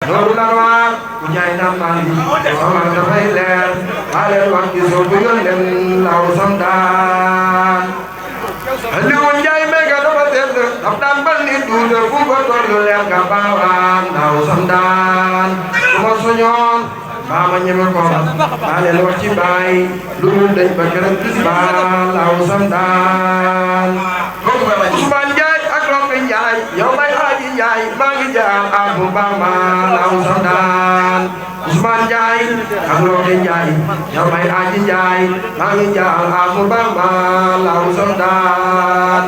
Noru Lanwar ku jaay naan maan bi Omar dafay leer xaaleel wax gi soo bu yónneen law samdaan Aliou Njaay mega dafa tedd daf daan bal ni duute fu ko tollu leer nga baawaan law samdaan su ma soñoon maama ñeme ko maa leen wax ci baay lu mu dañ ba gërëm bis ba law samdaan Ousmane Njaay ak Roqe Njaay yow bay Aji Njaay maa ngi jaar Abu Bamba law samdaan Ousmane Njaay ak Roqe Njaay yow bay Aji Njaay maa ngi jaar Abu Bamba law samdaan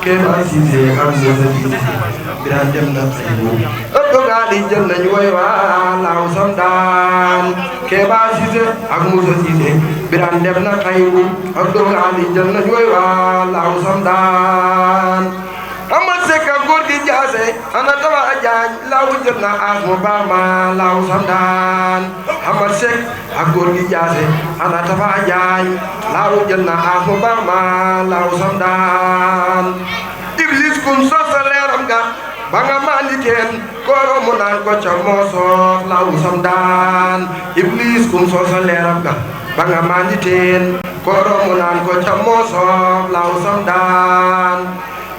Keba Cissé am na sa Cissé biran dem na xaybu ëpp gaali jël nañu way waa law samdaan Keba Cissé ak Moussa Cissé biran dem na xaybu ëpp gaali jël nañu way waa law samdaan Amat Seck ak góor gi jaase ana tawa jaañ law jël na ak mu Bamba law samdaan Amat Seck ak góor gi jaase ana tawa jaañ law jël na ak mu Bamba law samdaan Iblis kum sosa leeram ga ba nga mandi teen kooro mu naan ko ca moosoor law samdaan Iblis kum sosa leeram ga ba nga mandi teen kooro mu naan ko ca moosoor law samdaan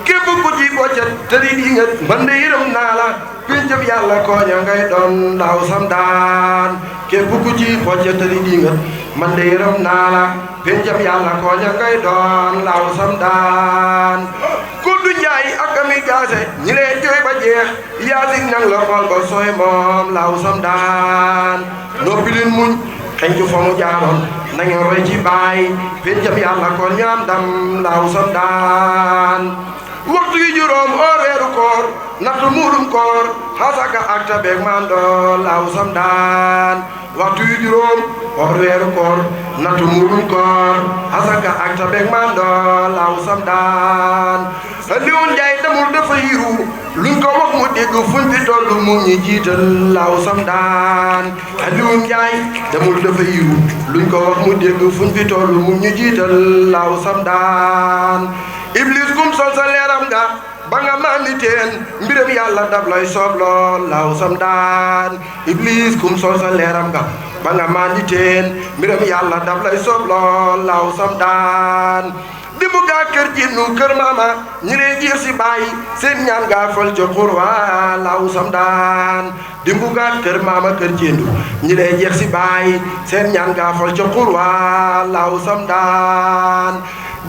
képp ku ci boccat tëri di nga man de yërëm naa la péncëb yàlla kooña ngay doon law samdaan képp ku ci boccat tëri di nga man de yërëm naa la péncëb yàlla kooña ngay doon law samdaan ku du njaay ak ami gaase ñi leen jooy ba jeex yaasin nang la xool ba sooy moom law samdaan noppi leen muñ xencu fa mu jaaroon na ngeen roy ci baay péncëb yàlla koon ñu am dam law samdaan waxtu yi juróom oo weeru koor nattu muurum koor xasaka ak tabeek mando law samdaan waxtu yi juróom oo weeru koor nattu muurum koor xasaka ak tabeek mando law samdaan Aliou Njaay demul dafa yiru luñ ko wax mu dégg fuñ fi tollu mu ñi jiital law samdaan Aliou Njaay demul dafa yiru luñ ko wax mu dégg fuñ fi tollu mu ñi jiital law samdaan Iblis kum sol sa leeram ga ba nga mandi teen mbiram yàlla daf lay soob lool law samdaan Iblis kum sol sa leeram ga ba nga mandi teen mbiram yàlla daf lay soob lool law samdaan di mu gaa kër jinnu kër mama ñi leen jiir si bàyyi seen ñaan gaa fal ca xurwa law samdaan di mu gaa kër mama kër jinnu ñi leen jiir si bàyyi seen ñaan gaa fal ca xurwa law samdaan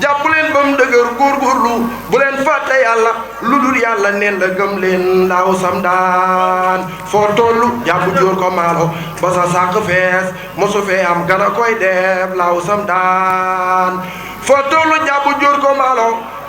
jàpp leen ba mu dëgër góorgóorlu bu leen fàtte yàlla lu dul yàlla neen la gëm leen law samdaan foo tollu jàpp jóor ko maalo ba sa sàq fees mosu fee am gana koy def law samdaan foo tollu jàpp jóor ko maalo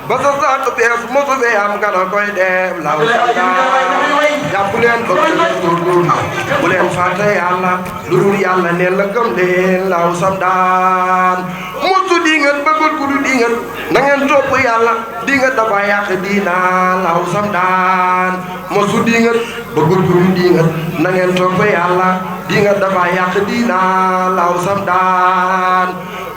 ba sa sàq fees mosu fee am gana koy def law samdaan jàpp leen ba mu dëgër góorgóorlu bu leen fàtte yàlla lu dul yàlla neen la gëm leen law samdaan mosu dingat bëggul ku du dingat na ngeen topp yàlla dingat dafa yàq diina law samdaan mosu dingat bëggul ku du dingat na ngeen topp yàlla dingat dafa yàq diina law samdaan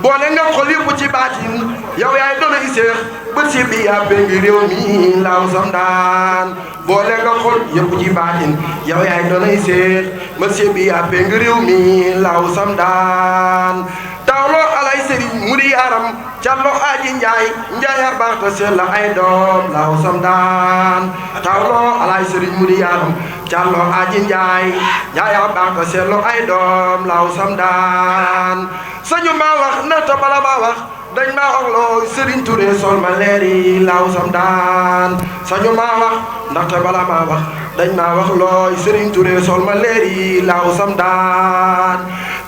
boole nga xol yëpp ci baatin yow yaay doona iseex bët si bi yaa ngi réew mi law samdaan boole nga xol yëpp ci baatin yow yaay doona iseex bët si bi yaa ngi réew mi law samdaan tawloo alay sëriñ mu di yaram callo aji njaay njaay a baax ta sell la ay doom law samdaan tawloo alay sëriñ mu di yaram callo aji njaay njaay a baax ta sell la ay doom law samdaan sañu ma wax nata bala ma wax dañ ma wax loo Serigne Touré sol ma leeri law samdaan sañu ma wax ndaxte bala ma wax dañ ma wax looy Serigne Touré sol ma leeri law samdaan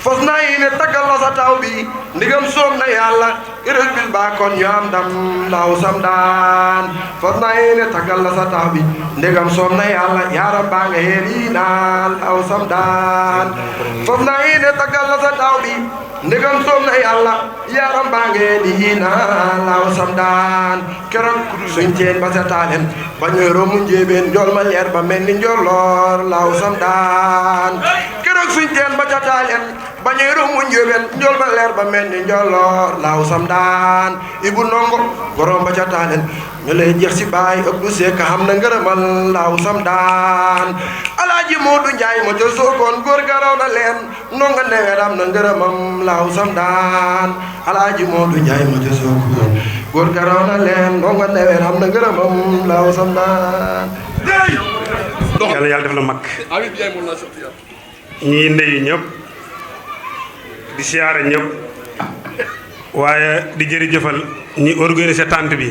fas naa yéene taggal la sa taw bi ndigam soom na yàlla irëg bil ba kon ñu am ndam law samdaan fas naa yéene taggal la sa taw bi ndigam soom na yàlla yaaram baa nga heeri naa law samdaan fas naa yéene taggal la sa taw bi ndegam soom na yàlla yaaram baa ngee di naa law samdaan keroog suñ teen ba sa taalen ba ñëro mu njéebeen njool ma leer ba mel ni njolloor law samdaan keroog suñ teen ba ca taaleen ba ñuy rumu njóobeen njool ba leer ba mel ni njolloor laaw samdaan ibu ndongo borom ba ca taaleen ñu lay jeex si baay ëpp du seek xam na ngërëmal laaw samdaan alaaji Moodu Njaay ma ca Sookoon góor ga raw na leen ndongo newet am na ngërëmam laaw samdaan alaaji Moodu Njaay ma ca Sookoon góor ga raw na leen ndongo newet am na ngërëmam laaw samdaan yàlla def la mag ñii ndeyu ñëpp di siyaare ñëpp waaye di jërëjëfal ñi organiser tànt bi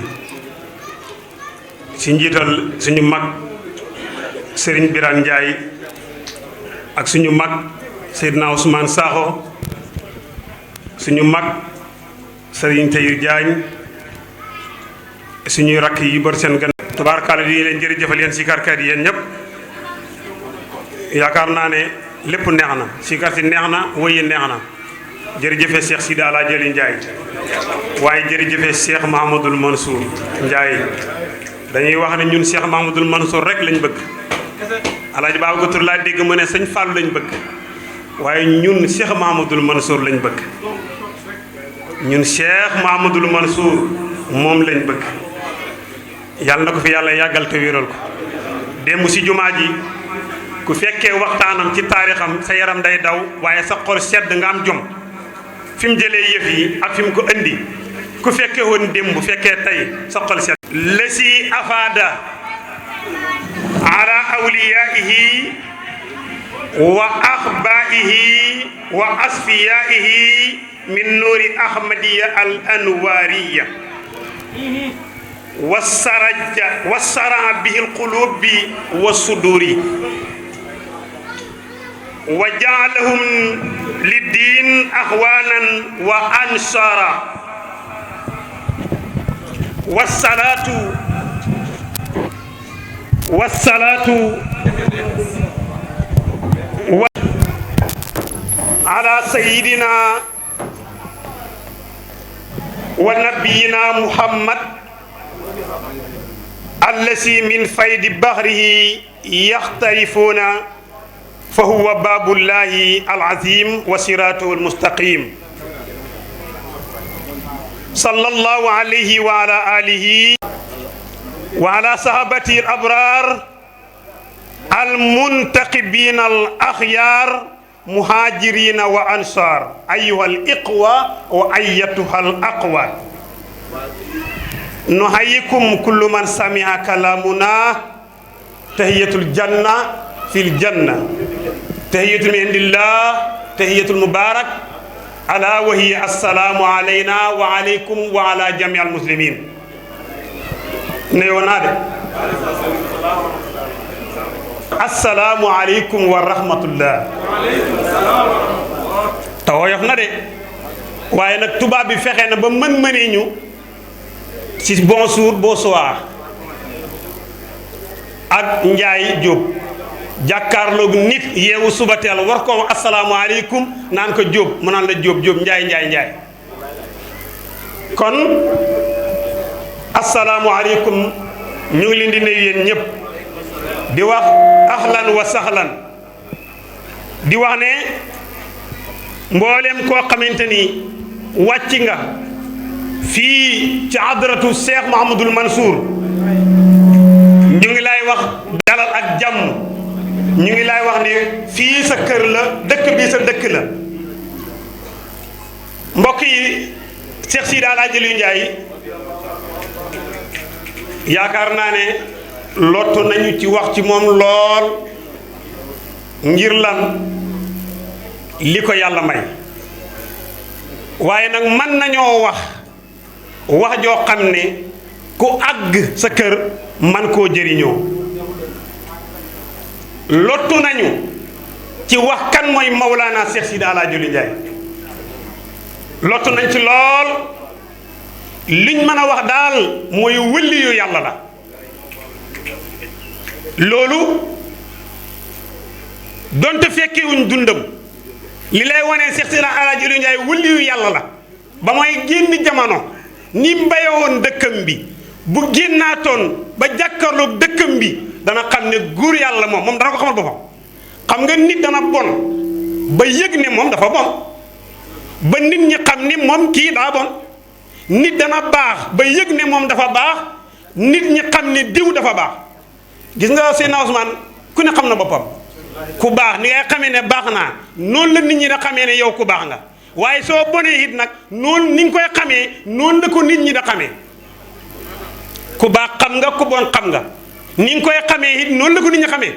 ci njiital suñu mag Serigne Birane Ndiaye ak suñu mag Seydina Ousmane Sakho suñu mag Serigne Tayir Diagne suñuy rakk yi bor seen gan tubaarkàlla di leen jërëjëfal yéen sikarkat yi yéen ñëpp yaakaar naa ne lépp neex na sikar si neex na woyi neex na jërëjëfe Cheikh Sidi Ala Jëli Ndiaye waaye jërëjëfe Cheikh Mahamadul Mansour Ndiaye dañuy wax ne ñun Cheikh Mahamadul Mansour rek lañ bëgg Alaaji Babacar Touré laa dégg mu ne sëñ Fallou lañ bëgg waaye ñun Cheikh Mahamadul Mansour lañ bëgg ñun Cheikh Mahamadul Mansour moom lañ bëgg yàlla na ko fi yàlla yàggal te wéral ko démb si jumaa ji ku fekkee waxtaanam ci taarixam sa yaram day daw waaye sa xol sedd nga am jom fi mu jëlee yëf yi ak fi mu ko indi ku fekkee woon démb bu fekkee tey sa xol sedd lesi afaada ala awliyaihi wa axbaihi wa asfiyaihi min nuuri ahmadiya al anwariya wasara bihi alqulubi wasuduri wa jaalahum liddiin axwaanan wa ansara wasalaatu ala sayidina wa nabiyina muhammad allasi min faydi bahrihi yaxtarifuuna fa huwa baabullahi alazim wa siraatuhu almustaqim sallallahu alayhi wa ala alihi wa ala sahabatihi alabrar almuntaqibina alaxyar muhajirina wa ansar ayuha aliqwa wa ayatuha alaqwa nuhayyikum kullu man sami'a kalamuna tahiyatul janna fil janna tahiyatul min indillah tahiyatul mubarak ala wa hiya assalamu alayna wa alaykum wa ala jami'al muslimin neyonade assalamu alaykum wa rahmatullah tawoyof na de waaye nag tubaab bi fexe na ba mën-mëni ñu ci bonjour bonsoir ak Njaay Jóob jàkkaarloog nit yeewu suba teel war ko wax asalaamaaleykum naan ko Jóob mu naan la Jóob Jóob Njaay kon asalaamaaleykum ñu ngi leen di nuyu yéen ñëpp di wax ahlan wa sahlan di wax ne mboolem koo xamante ni wàcc nga fii ci adratu Cheikh Mahamadul Mansour ñu ngi lay wax dalal ak jàmm ñu ngi lay wax ne fii sa kër la dëkk bi sa dëkk la mbokk yi Cheikh Sidi Ala Jëli Ndiaye yaakaar naa ne lottu nañu ci wax ci moom lool ngir lan li ko yàlla may waaye nag mën nañoo wax joo xam ne ku àgg sa kër man koo jëriñoo lottu nañu ci wax kan mooy Mawlana Cheikh Sidi Ala Jëli Ndiaye lottu nañ ci lool liñ mën a wax daal mooy wëliyu yàlla la loolu donte fekkewuñ dundam li lay wane Cheikh Sidi Ala Jëli Ndiaye wëliyu yàlla la ba mooy génn jamono ni mbayoon dëkkam bi bu génnaatoon ba jàkkaarloog dëkkam bi dana xam ne góor yàlla moom dana ko xamal boppam xam nga nit dana bon ba yëg ne moom dafa bon ba nit ñi xam ni moom kii daa bon nit dana baax ba yëg ne moom dafa baax nit ñi xam ne diw dafa baax gis nga Seydina Ousmane ku ne xam na boppam ku baax ni ngay xamee ne baax naa noonu la nit ñi da xamee ne yow ku baax nga waaye soo bonee it nag noonu ni nga koy xamee noonu la ko nit ñi da xamee ku baax xam nga ku bon xam nga ni nga koy xamee it noonu la ko nit ñi xamee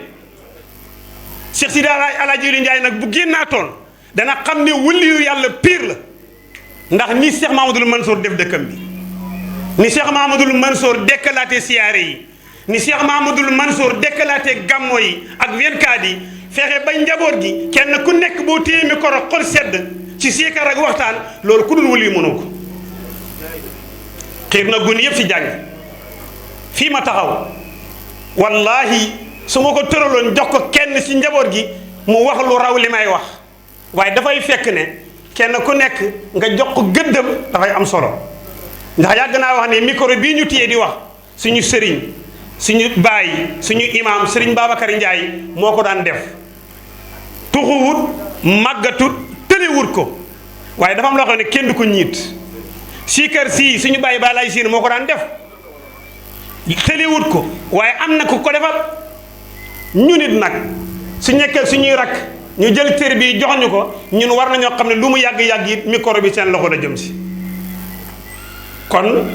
Cheikh Sidi Alaaji Jiili Njaay nag bu génnaatoon dana xam ne waliyu yàlla pire la ndax ni Cheikh Mahamadul Mansour def dëkkam bi ni Cheikh Mahamadul Mansour dekkalaate siyaare yi ni Cheikh Mahamadul Mansour dekkalaate gàmmo yi ak wenkaat yi fexe ba njaboot gi kenn ku nekk boo téye micro xol sedd ci siikar ak waxtaan loolu ku dul waliyu mënoo ko xiir na gun yëpp ci jàng fii ma taxaw wallahi su ma ko tëraloon jox ko kenn ci njaboot gi mu wax lu raw li may wax waaye dafay fekk ne kenn ku nekk nga jox ko gëddam dafay am solo ndax yàgg naa wax ne micro bii ñu téye di wax suñu sëriñ suñu baay suñu imaam sëriñ Babacar Ndiaye moo ko daan def tuxuwut màggatut tëlewut ko waaye dafa am loo xam ne kenn du ko ñiit siikar sii suñu baay ba lay siin moo ko daan def tëlewut ko waaye am na ku ko defal ñu nit nag su nekkee suñuy rakk ñu jël téere bi jox ñu ko ñun war nañoo xam ne lu mu yàgg-yàgg it micro bi seen loxo la jëm si kon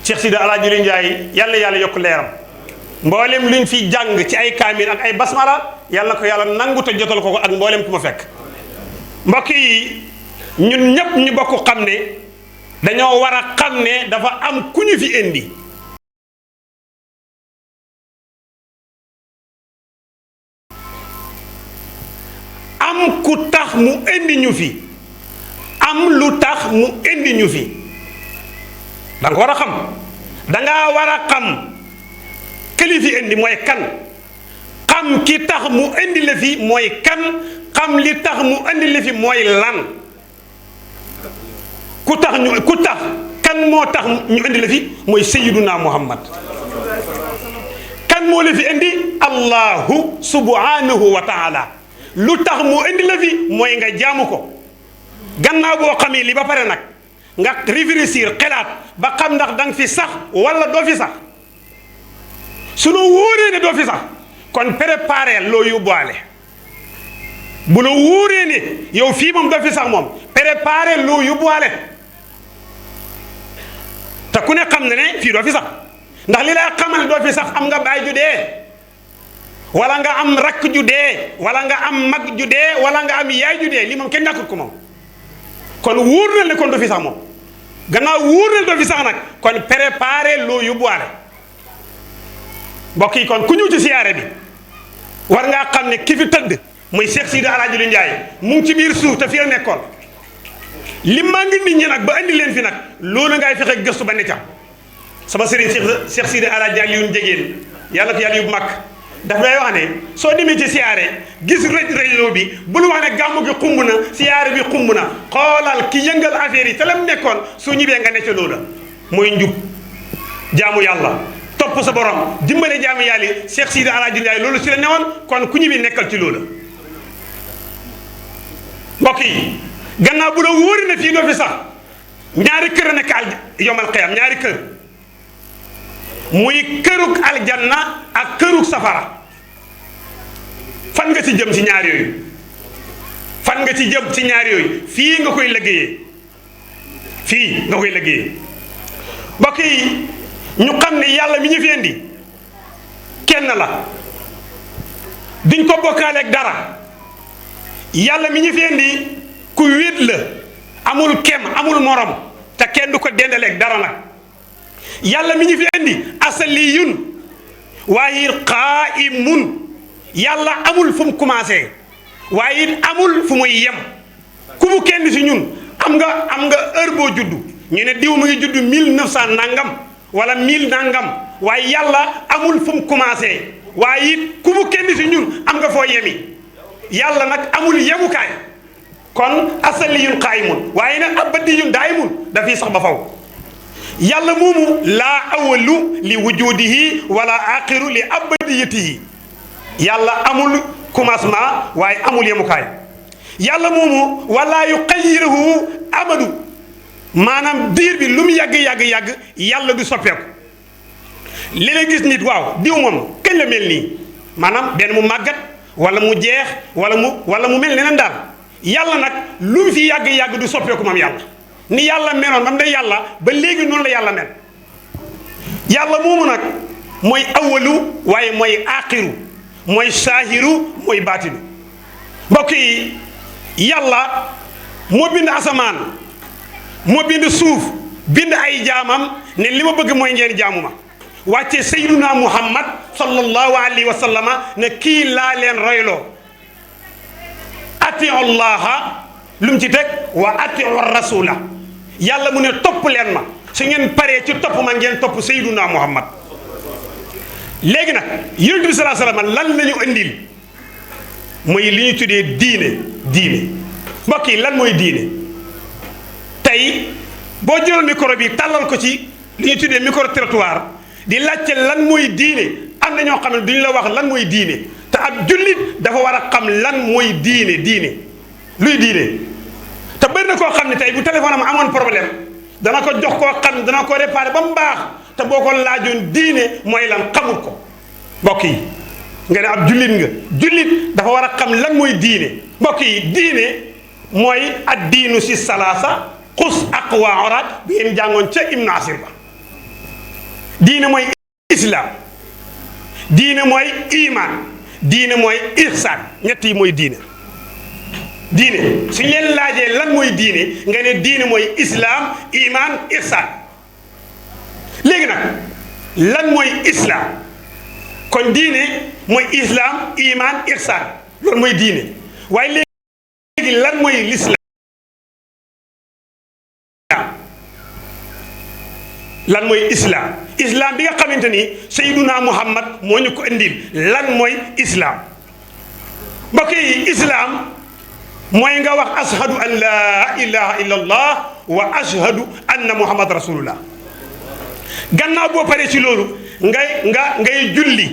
Cheikh Sidi Alaaji Jiili Njaay yàlla yàlla yokk leeram mboolem luñ fi jàng ci ay kaamil ak ay basmala yàlla ko yàlla nangu te jotal ko ak mboolem ku ma fekk mbokk yi ñun ñëpp ñu bokk xam ne dañoo war a xam ne dafa am ku ñu fi indi am ku tax mu indi ñu fi am lu tax mu indi ñu fi da nga ko war a xam dangaa war a xam këli fi indi mooy kan xam ki tax mu indi la fi mooy kan xam li tax mu indi la fi mooy lan ku tax kan moo tax ñu indi la fi mooy sayyiduna Muhammad kan moo la fi indi Allahu subhanahu wa taala lu tax mu indi la fi mooy nga jaamu ko gannaaw boo xamee li ba pare nag nga réfléchir xelaat ba xam ndax danga fi sax wala doo fi sax su la wóoree ne doo fi sax kon préparé loo yóbbuwaale bu la wóoree ne yow fii moom doo fi sax moom préparé loo yóbbuwaale te ku ne xam ne ne fii doo fi sax ndax li lay xamal doo fi sax am nga baay ju dee wala nga am rakk ju dee wala nga am mag ju dee wala nga am yaay ju dee lii moom kenn ñàkkut ko moom kon wóor na ne kon doo fi sax moom gannaaw wóor na doo fi sax nag kon préparé loo yóbbuwaale mbokk yi kon ku ñëw ci siyaare bi war ngaa xam ne ki fi tëdd muy Cheikh Sidi Alaaji Jiili Njaay mu ngi ci biir suuf te fi la nekkoon li maa ngi nit ñi nag ba andi leen fi nag loolu ngay fexe gëstu ba ne ca sama sëriñ Cheikh Sidi Alaaji Aliyun Njegéen yàlla ko yàlla yóbbu mag daf may wax ne soo demee ci siyaare gis rëj-rëjloo bi bul wax ne gàmmu gi xumb na siyaare bi xumb na xoolal ki yëngal affaire yi te lam nekkoon su ñibbee nga ne ca loola mooy njub jaamu yàlla topp sa borom dimbale jaamu yàlla yi Cheikh Sidi Alaaji Njaay loolu si la newoon kon ku ñibbi nekkal ci loola mbokk yi gannaaw bu la wóori na fii doo fi sax ñaari kër a nekk yomal xiyam ñaari kër muy kërug aljanna ak kërug safara fan nga ci jëm ci ñaar yooyu fan nga ci jëm ci ñaar yooyu fii nga koy liggéeyee fii nga koy liggéeyee mbokk yi ñu xam ne yàlla mi ñu fi indi kenn la duñ ko bokkaaleeg dara yàlla mi ñu fi indi ku wéet la amul kem amul morom te kenn du ko dendaleeg dara nag yàlla mi ñu fi indi asaliyun waaye qaa'imun yàlla amul fu mu commencé waaye it amul fu muy yem ku mu kenn si ñun am nga heure boo juddu ñu ne diw mu ngi juddu 1900 nangam wala 1000 nangam waaye yàlla amul fu mu commencé waaye it ku mu kenn si ñun am nga foo yemi yàlla nag amul yemukaay kon asaliyun qaa'imun waaye nag abadiyun daa'imun dafiy sax ba faw yàlla moomu laa awalu li wujudihi wala axiru li abadiyatihi yàlla amul commencement waaye amul yemukaay yàlla moomu wala yuqayyiruhu amadu maanaam diir bi lu mu yàgg yàlla du soppeeku. li gis nit waaw diw moom kañ la mel nii maanaam benn mu màggat wala mu jeex wala mu mel neneen daal yàlla nag lu mu fi yàgg du soppeeku moom yàlla ni yàlla meloon bam day yàlla ba léegi noonu la yàlla mel. yàlla moomu nag mooy awalu waaye mooy aaxiru mooy saahiru mooy baatinu. mbokk yi yàlla moo bind asamaan moo bind suuf bind ay jaamam ne li ma bëgg mooy ngeen jaamu ma wàcce sayyiduna muhammad sallallahu alayhi wa sallama ne kii laa leen royloo atiu llaha lu mu ci teg wa atiu rasula yàlla mu ne topp leen ma su ngeen paree ci topp ma ngeen topp sayyiduna muhammad. léegi nag yonent bi sallallahu alayhi wa sallam lan la ñu andil mooy li ñu tuddee diine mbokk yi lan mooy diine. tey boo jëloon micro bi tàllal ko ci li ñu tuddee micro trottoir di laajte lan mooy diine am na ñoo xam ne duñu la wax lan mooy diine te ab jullit dafa war a xam lan mooy diine luy diine. te bëri na koo xam ne tey bu téléphone am amoon problème dana ko jox koo xam ne dana ko réparé ba mu baax te boo ko laajoon diine mooy lan xamul ko. mbokk yi nga ne ab jullit dafa war a xam lan mooy diine. mbokk yi diine mooy ad diinu si salaasa xus aqwa oraat bi ngeen jàngoon ca Ibnu Asir ba. diine mooy islam diine mooy iman diine mooy ihsan ñett yi mooy diine. suñ leen laajee lan mooy diine nga ne diine mooy islam iman ihsan. léegi nag lan mooy islam kon diine mooy islam iman ihsan loolu mooy diine waaye léegi lan mooy l'islam lan mooy islam bi nga xamante ni sayyiduna muhammad moo ñu ko indil lan mooy islam. mbokk yi islam mooy nga wax ashhadu an la ilaha illa allah wa ashhadu anna muhammad rasulullah. gannaaw boo paree ci loolu ngay julli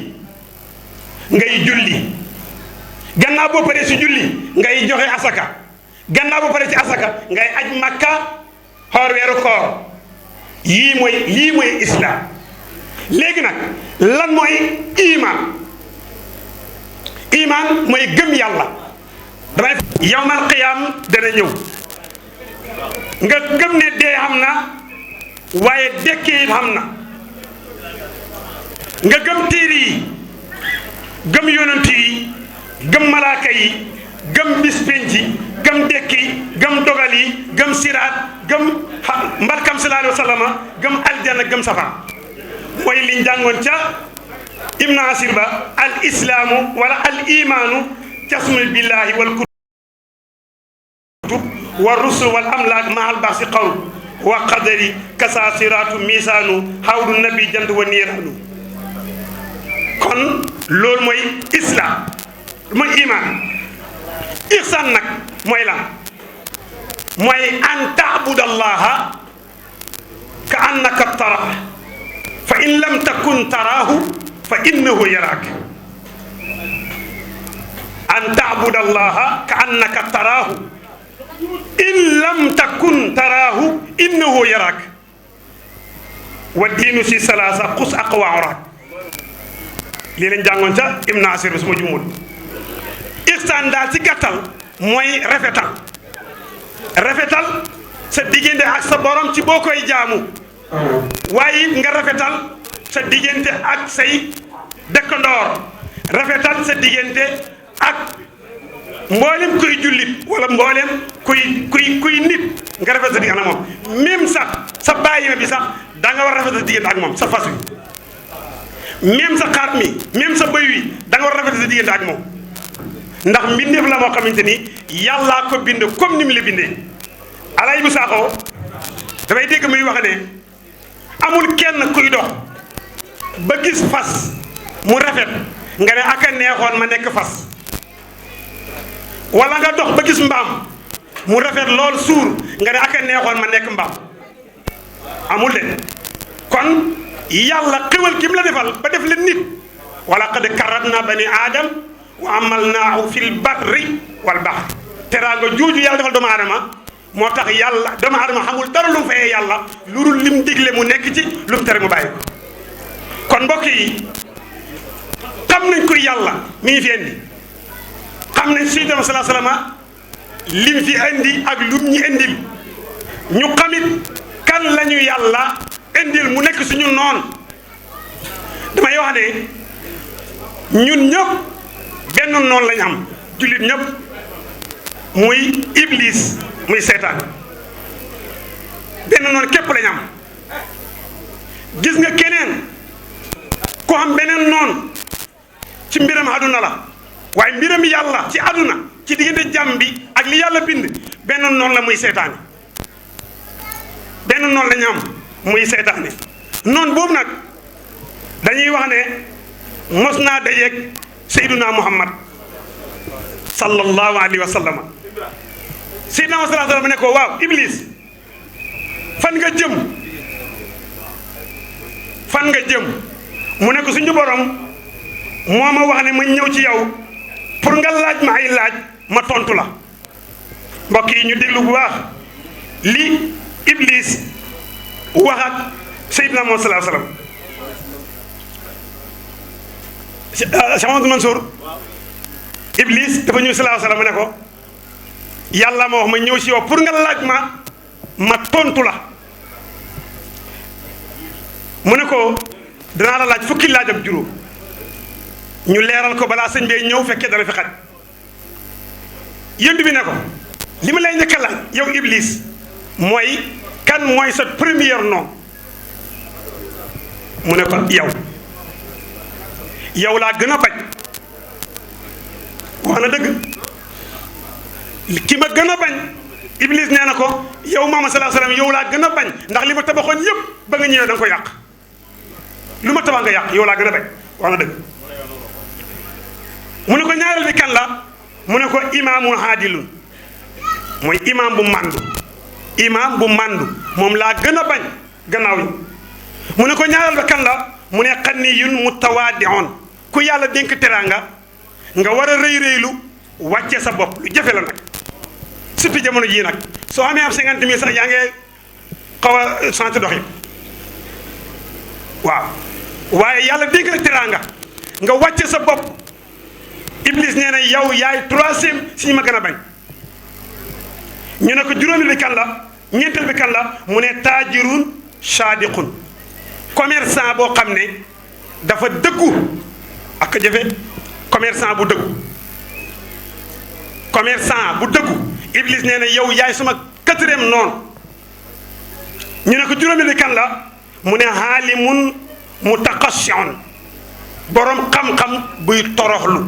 gannaaw boo paree ci julli ngay joxe asaka gannaaw boo paree ci asaka ngay aj makka xoor weeru koor. lii mooy islam. léegi nag lan mooy iman mooy gëm yàlla. damay yawmal qiyaam dana ñëw nga gëm ne dee xam na waaye dekkee it xam na nga gëm téere yi gëm yonent yi gëm malaaka yi gëm bis penc gëm dekki gëm dogal yi gëm siraat gëm mbarkam sallallahu alayhi wa sallam gëm aljanna gëm safar mooy liñ jàngoon ca Ibnu Asir ba al islaamu wala al imaanu jasmu billahi wal kutub wa rusul wal amlaak ma al baxsi qawl wa qadari kasa siraatu misaanu hawdu nabi jant wa niiraanu. kon loolu mooy islam mooy iman. ihsan nag mooy lan mooy an taabudallaha ka annaka taraahu fa in lam takun taraahu fa innahu yaraak. an taabudallaha ka annaka taraahu in lam takun taraahu innahu yaraak wa diinu si salaasa xus aqwa oraak. lii lañ jàngoon ca Ibnu Asir su ma jumul. ihsan daal ci gàttal mooy rafetal sa diggante ak sa borom ci boo koy jaamu waaye it nga rafetal sa diggante ak say dëkkandoor rafetal sa diggante ak mboolem kuy jullit wala mboolem kuy nit nga rafetal sa diggante ak moom même sax sa bàyyi bi sax da nga war a rafetal sa diggante ak moom sa fas wi même sa xaar mi même sa bëy wi da nga war a rafetal sa diggante ak moom. ndax mbindeef la moo xamante ni yàllaa ko bind comme ni mu la bindee. Alaaji bu Saaxo dafay dégg muy wax ne amul kenn kuy dox ba gis fas mu rafet nga ne aka neexoon ma nekk fas wala nga dox ba gis mbaam mu rafet lool suur nga ne aka neexoon ma nekk mbaam amul de. kon yàlla xéwal gi mu la defal ba def la nit wala qad karramna bani aadam wa amalnaahu fil barri wal bahri teraanga jooju yàlla defal doomu aadama moo tax yàlla doomu aadama xamul dara lu mu fayee yàlla lu dul lim digle mu nekk ci lu mu tere mu bàyyi kon mbokk yi xam nañ ko yàlla mi ngi fi indi xam nañ Seydina sallallahu alayhi wasallam lim fi indi ak lum ñu indil ñu xamit kan lañu yàlla indil mu nekk suñu noon damay wax ne ñun ñëpp benn noon lañ am jullit ñëpp muy iblis muy seytaan benn noonu képp lañ am gis nga keneen ku am beneen noon ci mbiram àdduna la waaye mbiram yàlla ci àdduna ci diggante jàmm bi ak li yàlla bind benn noonu la muy seytaane benn noonu lañ am muy seytaane noonu boobu nag dañuy wax ne mos naa dajeeg Seyduna Muhammad sallallahu alayhi wa sallam Seydina sallallahu alayhi wa sallam ne ko waaw Iblis fan nga jëm mu ne ko suñu borom moo ma wax ne ma ñëw ci yow pour nga laaj ma ay laaj ma tontu la mbokk yi ñu déglu bu baax li Iblis wax ak Seydina Muhammad sallallahu alayhi wa sallam Cheikh Mamadou Mansour Iblis dafa ñëw sallallahu alayhi wa sallam ne ko yàlla ma wax ma ñëw si yow pour nga laaj ma tontu la mu ne ko danaa la laaj fukki laaj ak juróom ñu leeral ko balaa sëñ bee ñëw fekkee dana fi xaj yënd bi ne ko li ma lay njëkk a laaj yow Iblis mooy kan mooy sa premier nom mu ne ko yow laa gën a bañ wax na dëgg ki ma gën a bañ Iblis nee na ko yow Muhammad sallallahu alayhi wasallam yow laa gën a bañ ndax li ma tabaxoon yëpp ba nga ñëwee da nga ko yàq lu ma tabax nga yàq yow laa gën a bañ wax na dëgg mu ne ko ñaareel bi kan la mu ne ko imaamu haadilun mooy imaam bu màndu moom laa gën a bañ gannaaw yi mu ne ko ñaareel bi kan la mu ne xanniyun mutawaadi'un ku yàlla dénk teraanga nga war a rëy-rëylu wàcce sa bopp lu jafe la nag surtout jamono jii nag soo amee am 50 000 sax yaa ngi xaw a sant doxi waaw waaye yàlla dénk la teraanga nga wàcce sa bopp Iblis nee na yow yaay 3e si ñu ma gën a bañ ñu ne ko juróomeel bi kan la ñeenteel bi kan la mu ne taajirun saadiqun commerçant boo xam ne dafa dëggu ak jafe commerçant bu dëggu Iblis nee na yow yaay suma 4e noonu ñu ne ko juróomeel bi kan la mu ne haalimun mutaqashi'un borom xam-xam buy toroxlu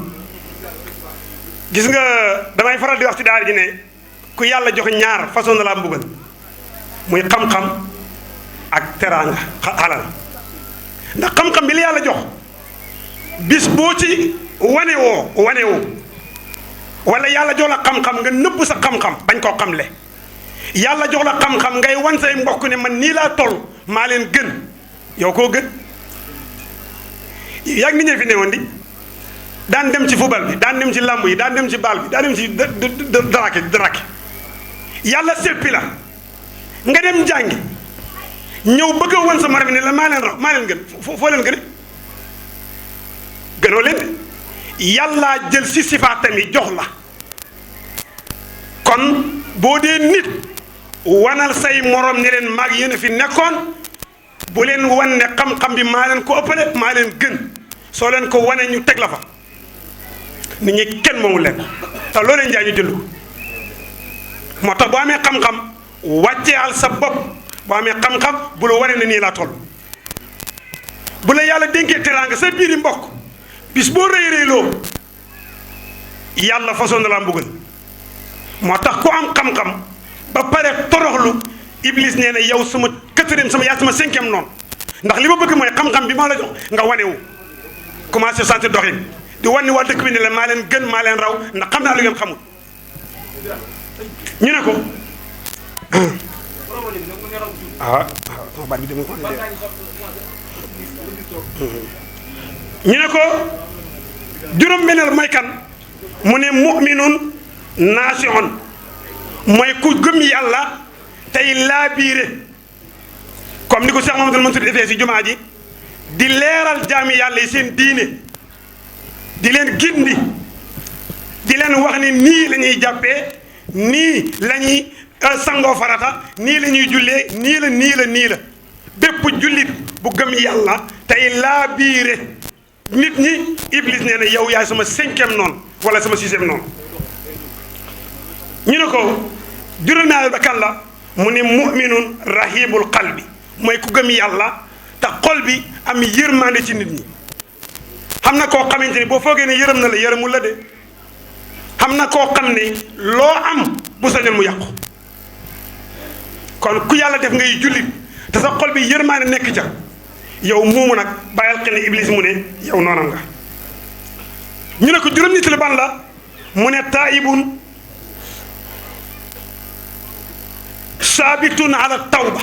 gis nga damay faral di wax ci daara ji ne ku yàlla jox ñaar façon na laa mbugal muy xam-xam ak teraanga xalal ndax xam-xam bi la yàlla jox bis boo ci wane woo wala yàlla jox la xam-xam nga nëbb sa xam-xam bañ koo xamle yàlla jox la xam-xam ngay wan say mbokk ne man nii laa toll maa leen gën yow koo gën yàgg nga ñëw fi ne woon di daan dem ci football bi daan dem ci làmb yi daan dem ci baal bi daan dem ci darake yàlla seppi la nga dem jàngi ñëw bëgg a wan sa morom ne la maa leen raw maa leen gën foo leen gëne gënoo leen de yàllaa jël si sifaatam yi jox la kon boo dee nit wanal say morom ne leen maag yéen a fi nekkoon bu leen wan ne xam-xam bi maa leen ko ëppale maa leen gën soo leen ko wane ñu teg la fa nit ñi kenn moomu leen te loo leen jaay ñu jënd ko moo tax boo amee xam-xam wàcceal sa bopp boo amee xam-xam bu la wane ne nii laa toll bu la yàlla dénkee teraanga sa biiri mbokk bis boo rëy-rëyloo yàlla façon na laa mbugal moo tax ku am xam-xam ba pare toroxlu Iblis nee na yow sama 4e sama yaa sama 5e noonu ndax li ma bëgg mooy xam-xam bi maa la jox nga wane wu commencé sant doxin di wan ni waa dëkk bi ne la maa leen gën maa leen raw ndax xam naa lu ngeen xamul ñu ne ko ñu ne ko juróom-benneel mooy kan mu ne mu'minun naasi'un mooy ku gëm yàlla tey laabiire comme ni ko Cheikh Mamadou Mansour defee si jumaa ji di leeral jaami yàlla yi seen diine di leen gindi di leen wax ni nii la ñuy jàppee nii la ñuy sangoo farata nii la ñuy jullee nii la bépp jullit bu gëm yàlla tey laabiire nit ñi Iblis nee na yow yaay sama 5e noonu wala sama 6e noonu ñu ne ko juróomeel ba kan la mu ne mu'minun rahimul qalbi mooy ku gëm yàlla te xol bi am yërmande ci nit ñi xam na koo xamante ni boo foogee ne yërëm na la yërëmul la de xam na koo xam ne loo am bu sañoon mu yàqu kon ku yàlla def ngay jullit te sa xol bi yërmande nekk ca yow moomu nag bàyyal xel ne Iblis mu ne yow noonam nga ñu ne ko juróom-ñetti la ban la mu ne taibun saabitun ala tawba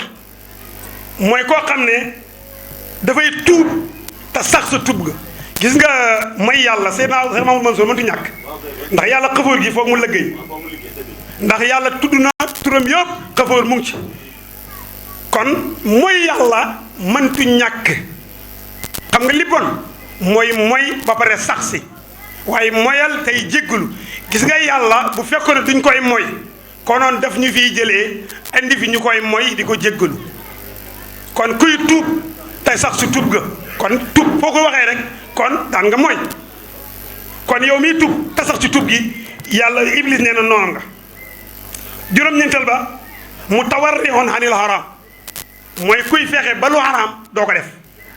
mooy koo xam ne dafay tuub te sax sa tuub ga gis nga may yàlla Seydina Mamadou Mansour mëntu ñàkk ndax yàlla xafoor gi foog mu liggéey ndax yàlla tudd na turam yëpp xafoor mu ngi ci kon mooy yàlla mëntu ñàkk xam nga li bon mooy ba pare sax si waaye moyal tey jéggalu gis nga yàlla bu fekkoon ne duñ koy moy konoon daf ñu fiy jëlee indi fi ñu koy moy di ko jéggalu kon kuy tuub tey sax si tuub ga kon tuub foo ko waxee rek kon daan nga moy kon yow miy tuub te sax si tuub gi yàlla Iblis nee na noonu nga juróom-ñeenteel ba mu tawarri'un anil haram mooy kuy fexe ba lu haram doo ko def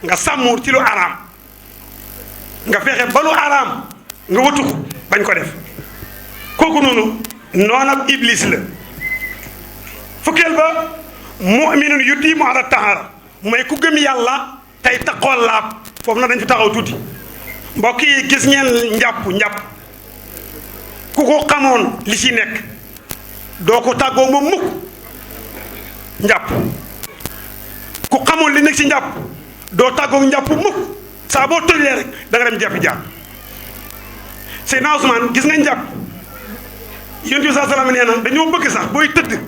nga sàmmur ci lu haram nga fexe ba lu haram nga wëtu ko bañ ko def kooku noonu noonab Iblis la fukkeel ba mu'minun yudiimu ala tahara mooy ku gëm yàlla tey taxool laab foofu na dañ fi taxaw tuuti mbokk yi gis ngeen njàpp ku ko xamoon li ci nekk doo ko tàggoo moom mukk njàpp ku xamoon li nekk ci njàpp doo tàggoo njàpp mukk saa boo tojlee rek da nga dem jàppi jàpp Seydina Ousmane gis nga njàpp yonent bi saa salaam nee na dañoo bëgg sax booy tëdd